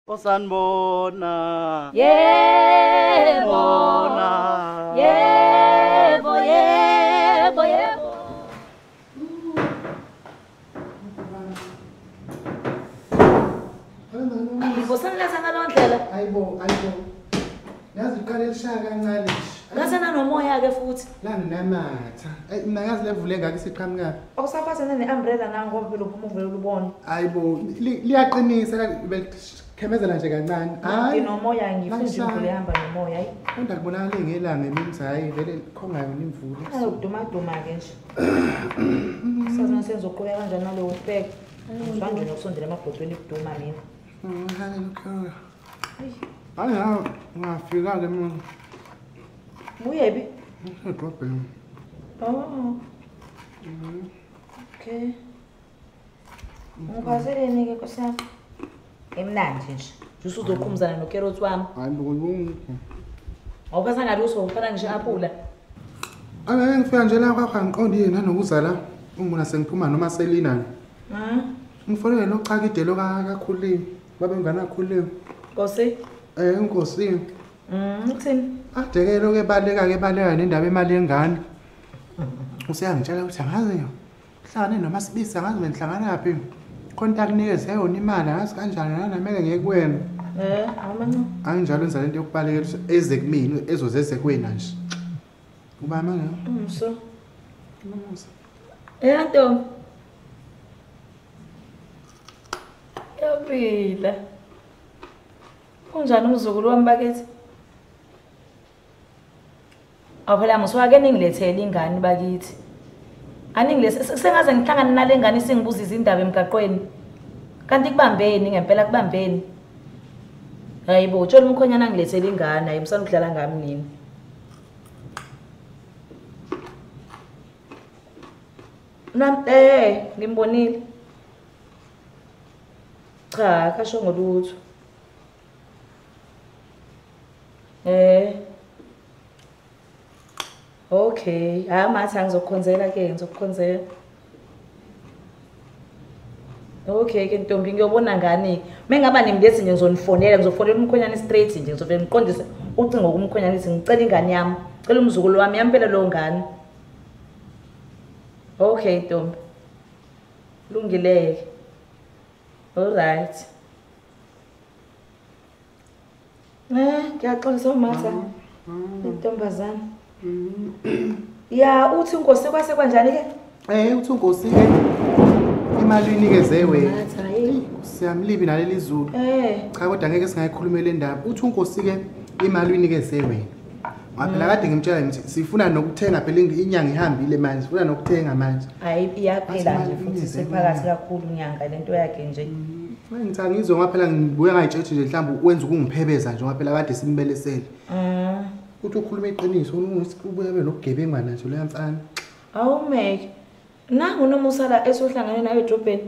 Osanibona. Yebo. Yebo, yebo, yebo. Ngibosaniletha ngalo ndlela. Ayibo, ayibo. Yazi uqale lishaya kancane nje. Ngasena nomoya ke futhi. La nginamatha. Ey mina yazi levule ngake siqhamuka. Awusaphathene neumbrella na ngoba phela uphuma uvele ubone. Ayibo, liyaqinisa la khemezela nje kancane. Hayi nomoya ngifuna nje imvula ihamba nomoya hayi. Kodwa kubonakala ngelanga emini hayi vele khonga yona imvula. Hayi ukuduma duma ke nje. Sazi senzoqhubeka kanjani nalowo bhek. Ngizwanje nokusondela emabhodweni kuduma mina. Hallelujah. Hayi ha, ngafika ke mina. Uyebi? Edrobheni. Oh. Okay. Ngiphaseleni ke nkosi yami. Emnandi nje. Nje uzokhumuzana nokeroti wami. Hayi bo. Awuphatha ngalutho ufana ngisho aphula. Ake ngifika nje la kwakho angiqondile nanokuza la. Ungibona sengiphuma noma selina. Ngifonele nochakide lo kakhulile. Babe ngane akhulile. Nkosi? Nkosi. Uthini? Adeke lo ke baleka ke baleka nendaba emali yengane. Useyangitshela ukuthi angazi hlangane noma sibisa angazi benhlangana phi. Contact nikeze yona imali angazi kanjani nanamele ngeke kuwena. Amanca. Anginjalo enza lento yokubalekela eze kumina ezozeze kuwena nje. Uba manje? So. Musa. Ntombi. Yaphila. Unjani umzukulu wami bakithi? Awuphela muswake ningilethele ingane bakithi. Aningilese sengaze ngihlangane nale ngane singibuza izindaba emgaqweni. Kanti kubambeni ngempela kubambeni. Hayibo, tshela umkhonyana angilethele ingane, hayi msana ukudlala ngami nini. Nam ngimbonile. Cha, akasho ngolutho. Okay, hayi matha ngizokukhonzela ke, ngizokukhonzela. Okay ke ntombi ngiyobona ngani. Mengaba nimlethi nje ngizonifonela, ngizofonela umkhonyana straight nje, ngizovela ngiqondise ucingo kumkhonyana ngithi ngicela ingane yami, ngicela umzukulu wami yampela lo ngane. Okay ntombi. Lungileke. All right. Ngiyaxolisa umatha. Intombazana. Ya uthi inkosi kwase kanjani ke? Uthi inkosi ke imali uyinikeze wena. Siyamlibi naleli izulu. Cha kodwa ngeke singayikhulumela indaba. Uthi inkosi ke imali uyinikeze wena. Ngaphela kade ngimtshela ngithi sifuna nokuthenga phela inyanga ihambile manje, sifuna nokuthenga manje. Hayi iyaphela nje futhi sephakathi kakhulu inyanga lento yakhe nje. Ngithi angizwe ngaphela ngibuye ngayitshethi nje mhlawumbe wenza ukungiphebeza nje ngaphela kade simbelesele. Uthi ukhuluma iqiniso ubuye abe nokugebengwana nje leya mfana. Awumeke. Nangu noma usala esohlangane nawe edrobheni.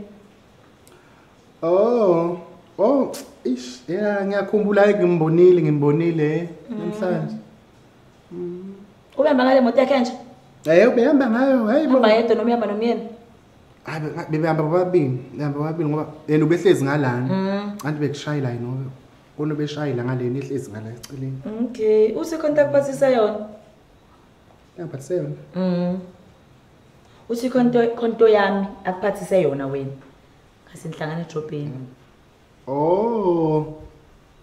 Oh, oh, ish, yeah, ngiyakhumbula ngimbonile namhlanje. Ubehamba ngale moto yakhe nje? Ubehamba ngayo, hayi bo. Hamba yedwa noma uhamba nomyeni? Hayi bebehamba bobabili, behamba bobabili ngoba yena ubehlezi ngalana. Anti bekushayela yena kona beshayela ngalena ehlezi ngala eceleni. Okay, uthi contact phathisa yona? Ngiphathise yona. Uthi konto yami akuphathise yona wena. Ngasenhlangana edrobheni. Oh.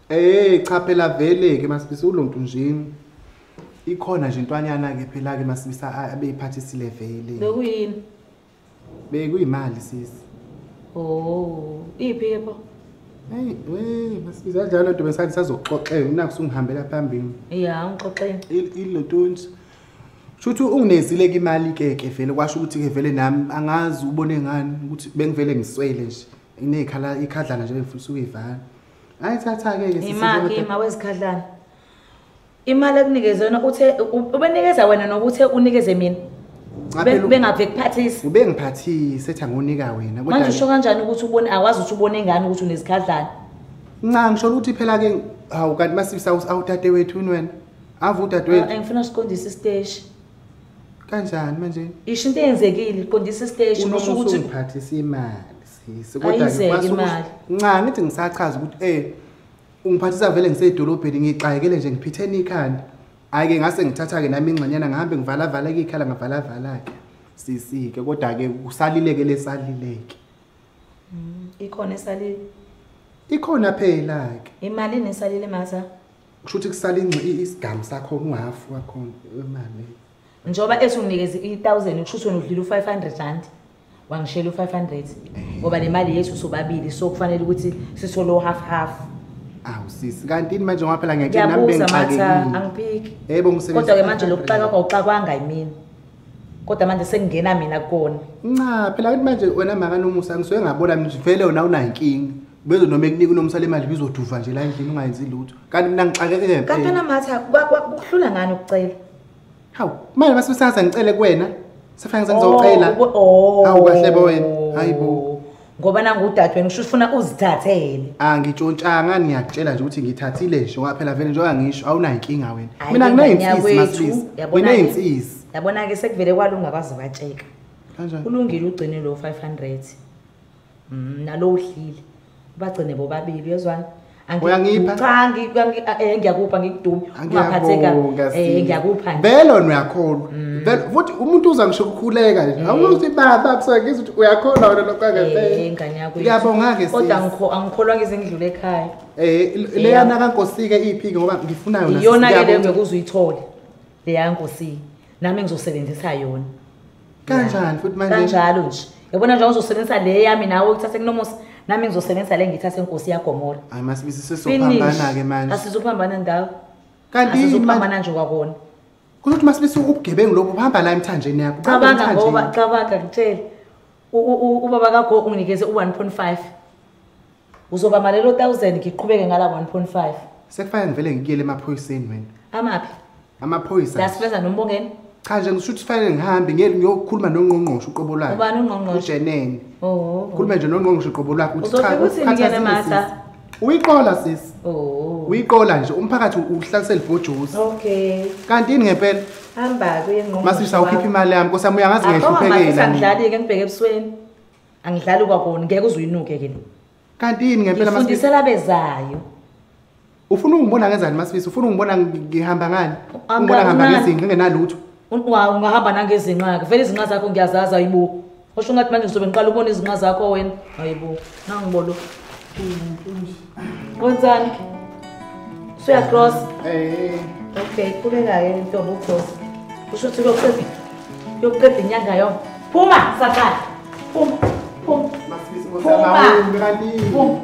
Cha phela vele ke masibisa ulontu nje. Ikhona nje intwanyana ke phela ke masibisa abeyiphathisile vele. Bekuyini? Bekuyimali sisi. Oh, iphi ke pho? Hey, we masibisa kanjalo nto besathi sazoxoxela mina kusungihambela phambili. Yeah, ungixoxele. Ilotunji. Shuthi unginezile ke imali ke ke vele kwasho ukuthi ke vele nami angazi ubone ngani ukuthi bengivele ngiswele nje. Inekhala ikhadlana nje bengifisa ukuyivala. Hayi thatha ke ke sisi. Imali ima wezikhadlana. Imali ekunikeze yona uthe ubenikeza wena nokuthe unikeze mina. Bengave kuphathisa. Ubengiphathise ethi angonika wena kodwa manje usho kanjani ukuthi ubone awazi ukuthi ubone ngani ukuthi unezikhadlana? Nca ngisho ukuthi phela ke hawu kanti masibisa awudade wethu wena. Ave udadewethu. Ngifuna siqondise isiteshi. Kanjani manje? Isho into eyenzekile, qondisa isiteshi kusho ukuthi ungiphathisa imali sisi kodwa ke kwasuka. Nca ngithi ngisachaza ukuthi Ungiphathisa vele ngisedolobheni ngixakekele nje ngiphithene ikhanda. Hayi ke ngase ngithatha ke nami ingxanyana ngihambe ngivala ke ikhala ngavala ke. Sisi ke kodwa ke kusalileke lesalileke. Ikhona esalile. Ikhona phela ke. Imali nesalile Matha. Kusho ukuthi kusala isigamu sakho uhafu wakhona imali. Njoba esunginikeza i1000 kusho ukuthi wena udlile u500 rand. Wangishela u500 ngoba le mali yethu sobabili so kufanele ukuthi sithole half half. Awu sisi kanti manje ngoba phela ngiyakutshela nami bengixakekile. Angiphiki. Yebo ngisebenza. Kodwa ke manje lokuxaka kwawuxakwanga yimina. Kodwa manje sengingena mina kukona. Nca phela kanti manje wena maka Nomusa ngisuke ngabona mina vele wena unayinkinga. Beze noma ekunika uNomusa le mali bizoduva nje la endlini ungayenzi lutho. Kanti mina ngixakeke ngempela. Kanti wena Matha kuhlula ngani ukucela? Hawu manje mase ngicele kuwena. Sefane ngizocela. Hawu kahle bo wena. Hayibo. Ngoba nangudadewenu kusho ufuna uzithathele. Angitshontshanga ngiyakutshela nje ukuthi ngithathile nje ngoba phela vele njengoba ngisho awunayinkinga wena. Mina ngineyinsizi Masibisi. Ngineyinsizi. Yabona ke sekuvele kwalunga kwaze kwatsheka. Kanjani? Kulungile ugcine lo 500. Nalo udlile. Bagcine bobabili uyezwana? Uyangipha? Cha ngiyakupha ngikudumi. Ungaphatheka ngiyakupha nje. Vele wena uyakholwa. Vele futhi umuntu uza ngisho ukukhuleka nje. Awuthi baba kusuke ngizwe ukuthi uyakholwa wena lokho ngempela. Ingane yakho. Ngiyabonga ke sisi. Kodwa angikholwa ngizengidlule ekhaya. Leyana kaNkosi ke iphi ke ngoba ngifuna yona. Iyona ke leyo ngeke uzuyithole. Leya Nkosi. Nami ngizosebenzisa yona. Kanjani futhi manje? Kanjalo nje. Yabona nje uzosebenzisa le yami nawe uthathe kuNomusa. Nami ngizosebenzisa le ngithathe inkosi yaGomora. Hayi Masibisi sizophambana ke manje. Asizophambana ndawo. Kanti asizophambana nje kwakona. Kusho ukuthi Masibisi ubugebengu lobu buhamba la emthanjeni yakho. Cabanga ngoba cabanga ngitshele. Ubaba kagogo unginikeze u1.5. Uzoba malelo 1000 ngiqhubeke ngala 1.5. Sekufanele ngivele ngikuyele emaphoyiseni wena. Amaphi? Amaphoyisa. Lasibenza nombongeni? Cha nje ngisho ukuthi kufanele ngihambe ngiyele ngiyokhuluma nongqongqoshe uqobo lwakhe. Ubani ungqongqoshe? UJenene. Oh. Khuluma nje nongqongqoshe uqobo lwakhe uthi cha. Uzofika Matha. Uyiqola sisi. Oh. Uyiqola nje umphakathi uhlalisele ibhojozi. Okay. Kanti yini ngempela? Hamba kuye ngqongqoshe. Masisi awukhipha imali yami Nkosi yami uyangazi ngiyahluphekela. Angidlali ke ngibheke ebusweni. Angidlali kwakona ngeke uzuyinuke ke. Kanti yini ngempela Masibisi? Ngifundisela bezayo. Ufuna ungibona ngenzani Masibisi? Ufuna ungibona ngihamba ngani? Ungibona ngihamba ngezinqa ngingenalutho. Ungahamba nangezinqa ke. Vele izinqa zakho ngiyazazi ayibo. Osho ngathi manje ngizobe ngiqala ukubona izinqa zakho wena. Ayibo. Nangibolo. Wenzani? Suya cross. Okay, qhubeka ke intombi ucross. Kusho ukuthi kuyoqeda inyanga yonke. Phuma sathane. Phuma. Phuma. Masibisi Nkosi yami kanti. Phuma.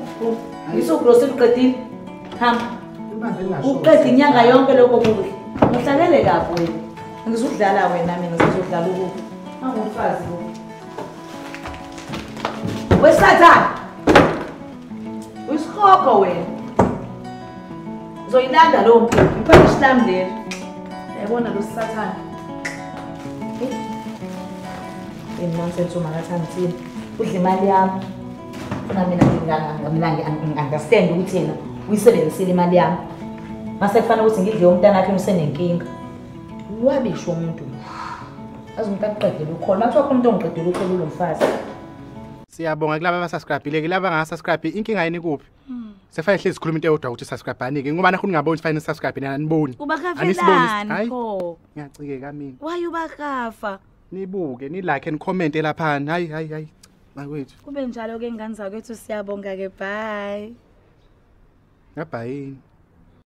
Ngisocross uqedile. Hamba. Uqeda inyanga yonke lokho kuhle. Uhlalele kabi wena. Ngizodlala wena mina ngizodlala ukufa. Angumfazi lo. Wesathane. Uyisikhokho wena. Uzoyilanda lo mpuphu. Ipunish lami leli. Yabona lo sathane. Nonsense umakathangithini. Udla imali yami. Funa mina ngi-understand ukuthi yena uyisebenzisile imali yami. Mase kufanele ukuthi ngidle umntana wakhe usenenkinga. Wabisho umuntu. Azi umuntu aqedele ukholo. Makuthiwa khona umuntu ongiqedele ukholo lo mfazi. Siyabonga kulaba abasubscribe-ile kulaba abangasubscribe inkinga yini kuphi? Sefane hlezi sikhuluma into eyodwa ukuthi subscribe anike ngoba nakho ningaboni fanele subscribe nina aniboni. Ubakafelani pho? Ngiyacikeka mina. Why ubakafa? Nibuke ni like and comment laphana. Hayi hayi hayi. Bakwethu. Kube njalo ke ngane zakwethu siyabonga ke bye. Ngabhayini.